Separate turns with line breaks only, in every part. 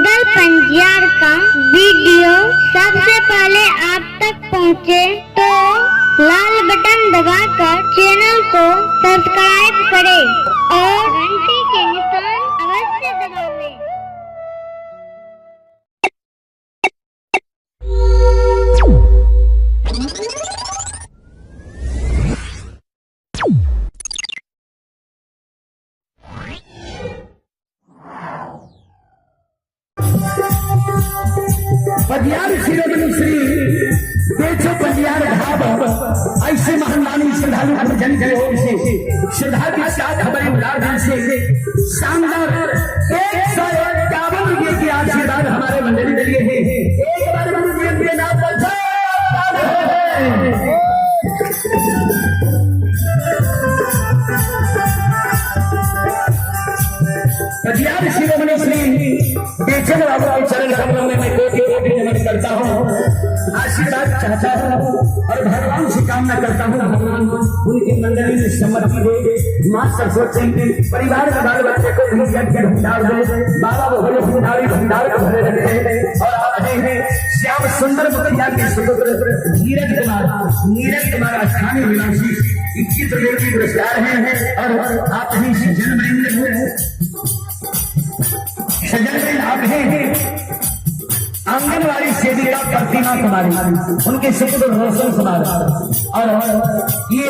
रुदल पंजियार का वीडियो सबसे पहले आप तक पहुंचे तो लाल बटन दबाकर चैनल को सब्सक्राइब करें और घंटी के निशान अवश्य दबावें।
पंजियार शिरोमणि श्री बेचो पंजियार धाम ऐसे महान श्रद्धालु गुरुजन की ओर से श्रद्धा के साथ हमारे उदार दिल से शानदार 151 रुपये की आशीर्वाद हमारे मंडली के लिए है। एक बार गुरु जी के नाम पर जय पंजियार शिरोमणि श्री बेचन बाबू के चरण कमलों में मैं कोटि कोटि नमन करता हूँ, आशीर्वाद चाहता हूँ और भगवान से कामना करता हूँ भगवान उनकी मंडली में सम्मति दे, माँ सरस्वती परिवार में बाल बच्चे को भी यज्ञ भंडार दे, बाबा भोले भंडारी भंडार को भरे रखे। और आप हैं श्याम सुंदर मुखिया के सुपुत्र नीरज कुमार, नीरज कुमार स्थानीय निवासी 21 रुपये की पुरस्कार है। और आप ही सज्जन वृंद, सज्जन वृंद आप हैं आंगनवाड़ी सेविका प्रतिमा कुमारी, उनके सुपुत्र रोशन कुमार और ये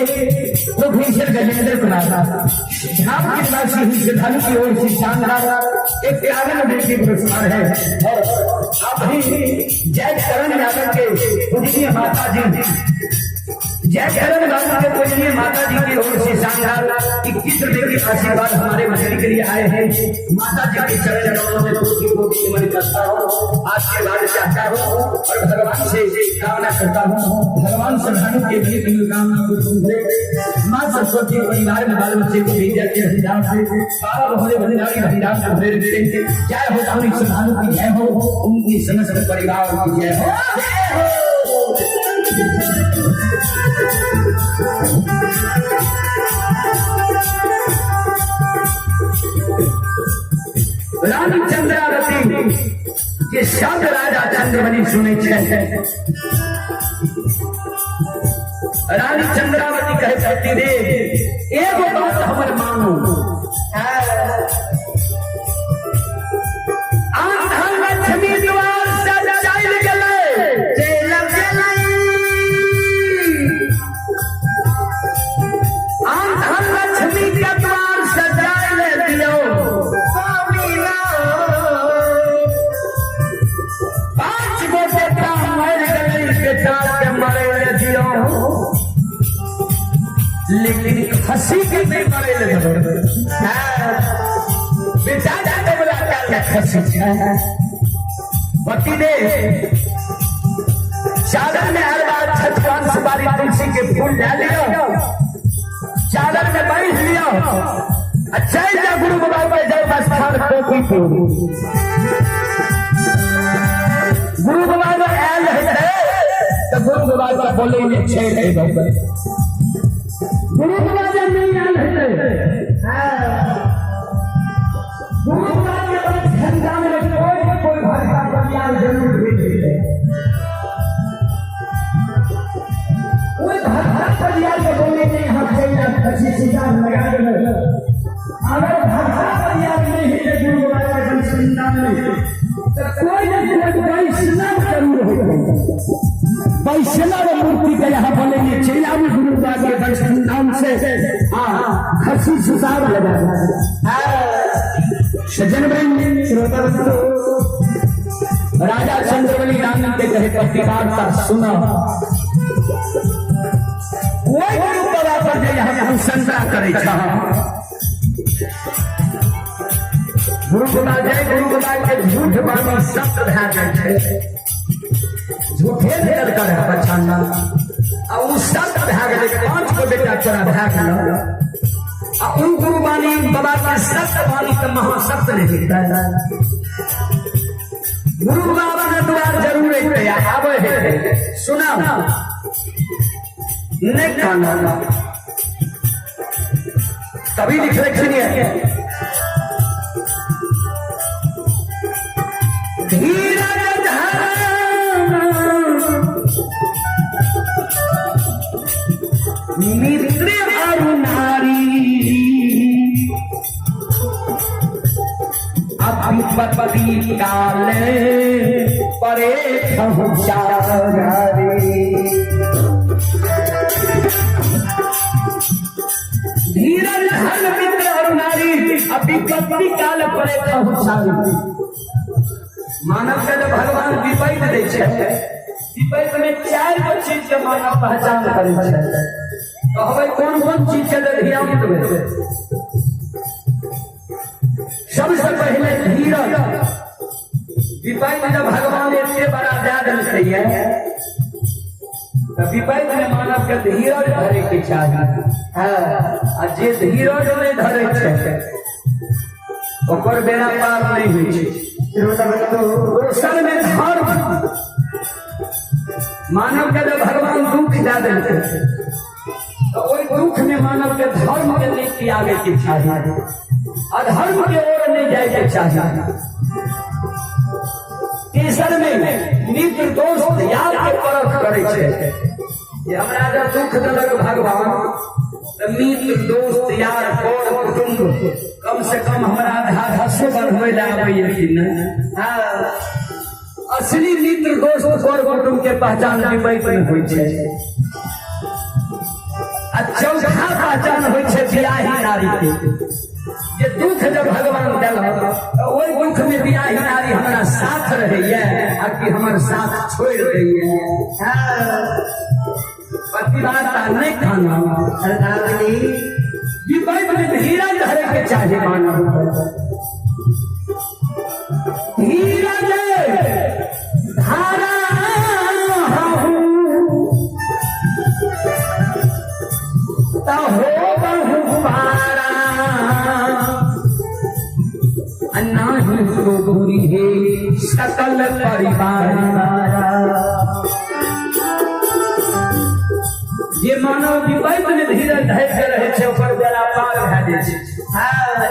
प्रोफेसर गजेंद्र कुमार झाप के निवासी ही श्रद्धालु की ओर से शानदार 51 रुपये की पुरस्कार है। और आप ही जय करण यादव के पूजनीय माता जी, जय करण बाबू के पूजनीय माता जी की ओर से शानदार 21 रुपये के आशीर्वाद हमारे मंदिर के लिए आए हैं। माता जी के चरण कमलों में कोटि कोटि नमन करता हूँ, आशीर्वाद चाहता हूँ और भगवान से कामना करता हूँ भगवान श्रद्धालु के भी मनोकामना को पूर्ण करे। माँ सरस्वती परिवार में बाल बच्चे को विद्या के भंडार से बाबा भोले भंडारी भंडार को भरे रखे। जय हो दानी श्रद्धालु की जय हो, उनकी समस्त परिवार की जय हो, जय हो। रानी चंद्रावती ये शब्द राजा चंद्रबली सुने छे। रानी चंद्रावती कहे पति देव एगो बात हमर मानू, आंधा लक्ष्मी द्वार से चल गेलै, चल गेलै। आंधा लक्ष्मी के द्वार से जाय दियौ, 5 गो बेटा मर गेलै, बेटा के मरे ले दियौ, लेकिन खसी के नहीं मरे ले दियौ। बेटा जाने वाला काल खसी छै। पति दे चादर में हर बार छत पान सुपारी तुलसी के फूल डाल लियो, चादर में बांध लियो, अच्छा जा गुरु बाबा के जय स्थान कोकीपुर। गुरु बाबा जब आयल रहते तो गुरु बाबा के बोले ने छे नहीं बाबा। गुरु बाबा जब नहीं आयल रहते, गुरु बाबा के बाद झंडा में कोई कोई घर का परिवार जरूर भेज देते। कोई घर का परिवार के बोले नहीं हम चल खसी सीधा लगा दे। अगर घर का परिवार नहीं है गुरु बाबा के वंश में तो कोई न कोई वैष्णव जरूर होते। वैष्णव मूर्ति के यहाँ बोलेंगे चिल्लावी गुरु बाबा के वंश नाम से खसी सुसार लगा। सज्जन वृंद श्रोता बंधु, राजा चंद्रबली रानी के कहे प्रतिवार्ता सुना। कोई गुरु बाबा पर जे यहाँ अनुशंसा करे छा, गुरु बाबा जय गुरु बाबा के झूठ बाबा सत्य भए जाइ छै, झूठे निकल कर है पछाना आ उ सत्य भए गेलै। 5 गो बेटा तोरा भए गेल आ उ गुरु बानी बाबा के सत्य बानी तऽ महासत्य नहीं हेतै। गुरु बाबा के द्वार जरूर एतै आ आबै हेतै। सुना नहीं खाना तभी लिख रखनी है। विपत्ति काल परे पहुँचारी। धीरज धन मित्र अरुणारी विपत्ति काल परे पहुँचारी। मानव के जब भगवान विपत्ति दै छै, विपत्ति में चारि गो चीज के मानव पहचान करै छै। कहबै कोन कोन चीज के ध्यान देबै? सबसे पहले धीरज। विपत्ति जब भगवान एते बड़ा दए देलकै तऽ विपत्ति में मानव के धीरज धरे के चाही। आ जे धीरज नहि धरे छै ओकर बेड़ा पार नहि होइ छै। दोसर में धर्म। मानव के जब भगवान दुख दए देलकै तऽ ओहि दुख में मानव के धर्म के नहि त्यागे के चाही, अधर्म के ओर नहीं जाए के चाही। तेसर में मित्र दोस्त यार के परख करे छै। जे हमरा जब दुख देलक भगवान तऽ मित्र दोस्त यार कर कुटुम्ब कम से कम हमरा आधा हसे बढ़बै लए आबैया कि नहि? हाँ, असली मित्र दोस्त कर कुटुम्ब के पहचान विपरीत में होइ छै। आ चौथा पहचान होइ छै बियाही नारी के। जे दुख जब भगवान देलक तऽ ओहि दुख में बियाही नारी हमरा साथ रहैया आ कि हमर साथ छोड़ि दैया? पतिव्रता नहि खाना विपरीत में धीरज धरे के चाही मानव। धीरज धारा हो बहु पारा, नाही तो बुरी है सकल परिवार। जे मानव विपत्ति में धीरज धरि के रहै छै ओकर बेड़ा पार भए जाइ छै।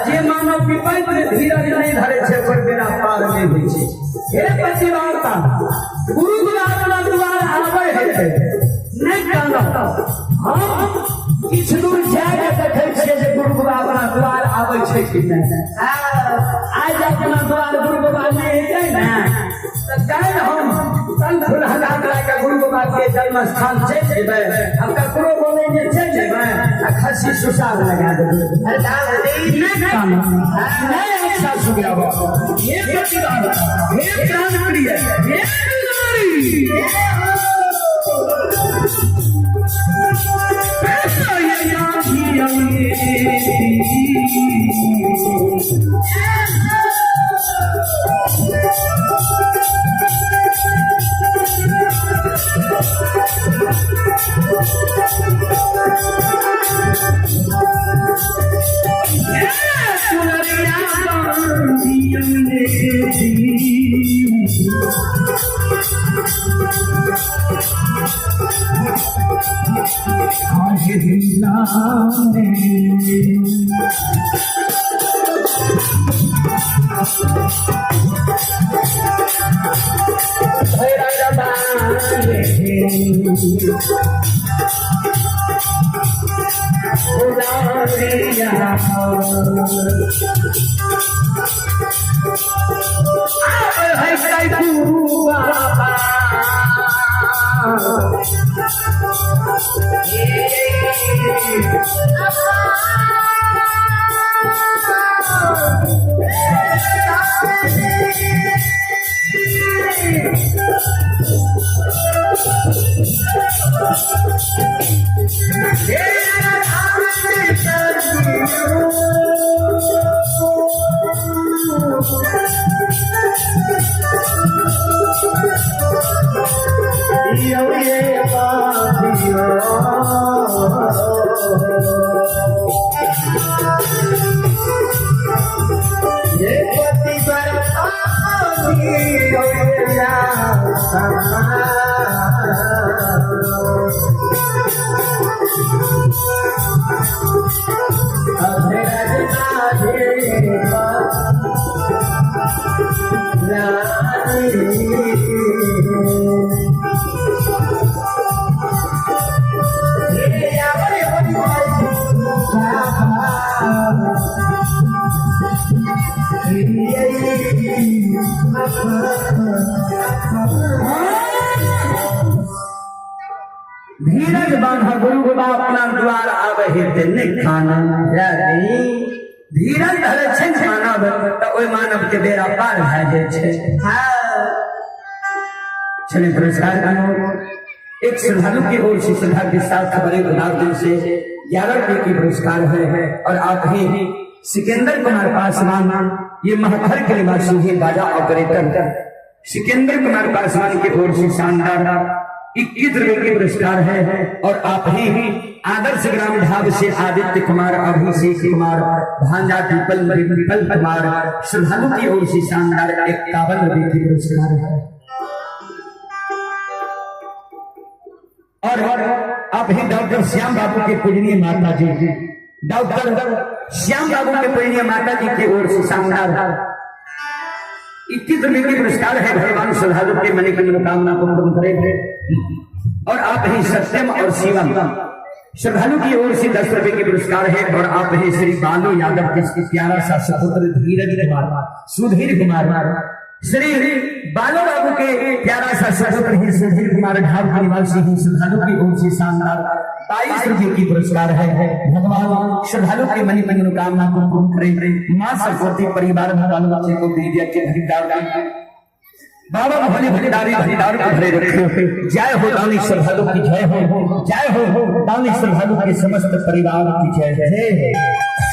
जे मानव विपत्ति में धीरज नहि धरै छै ओकर बेड़ा पार नहि होइ छै। हे पतिव्रता, गुरु अपना द्वार आबै हेतै नहि कानब। हम किछु दूर जाय के देखै छियै जे गुरु बाबा अपना द्वार आबै छै कि नहि। आइ जे अपना द्वार गुरु बाबा नहि एतै ने तऽ काल्हि हम तन फुलहरा लए कऽ गुरु बाबा के जन्म स्थान चलि जेबै आ ककरो बोलै जे चलि जेबै आ खस्सी सुसार लगा देबै। नहि कानब, नहि अच्छा सुगाब। हे पतिव्रता, हे प्राण प्रिय, हे नारी, धीरज बांध गुरु बाबा अपना द्वार आवे हे नहि खाना। धीरज धरे छै ने मानव, तऽ ओहि मानव के बेड़ा पार भए जाइ छै। चलिए पुरस्कार की एक श्रद्धालु की ओर से श्रद्धा के साथ बड़े उदार दिल से 11 रुपए की पुरस्कार है और आप ही सिकंदर कुमार पासवान, ये महथर के निवासी हैं, बाजा ऑपरेटर सिकंदर कुमार पासवान की ओर से शानदार 21 रुपए की पुरस्कार है और आप ही आदर्श ग्राम ढाब से आदित्य कुमार, अभिषेक कुमार, भांजा पीपल पीपल कुमार श्रद्धालु की ओर से शानदार 51 रुपए की पुरस्कार है। और आप ही डॉक्टर श्याम बाबू के पूजनीय माता जी, डॉक्टर श्याम बाबू के पूजनीय माता जी की ओर से शानदार 21 रुपए की पुरस्कार है। भगवान श्रद्धालु के मन की मनोकामना को पूर्ण करें। और आप ही सत्यम और शिवम श्रद्धालु की ओर से 10 रुपए के पुरस्कार है और आप ही श्री बालू यादव के प्यारा सा सुपुत्र धीरज कुमार, सुधीर कुमार, श्री बालो बाबू के प्यारा सा सुपुत्र ही सुधीर कुमार ढाब के निवासी ही श्रद्धालु की ओर से शानदार 22 रुपए की पुरस्कार है। भगवान श्रद्धालु के मन की मनोकामना को पूर्ण करें। माँ सरस्वती परिवार बाल बच्चे को विद्या के भंडार बाबा भोले भंडारी भंडार को भरे रखे। जय हो दानी श्रद्धालु की जय हो, जय हो दानी श्रद्धालु के समस्त परिवार की जय। जय।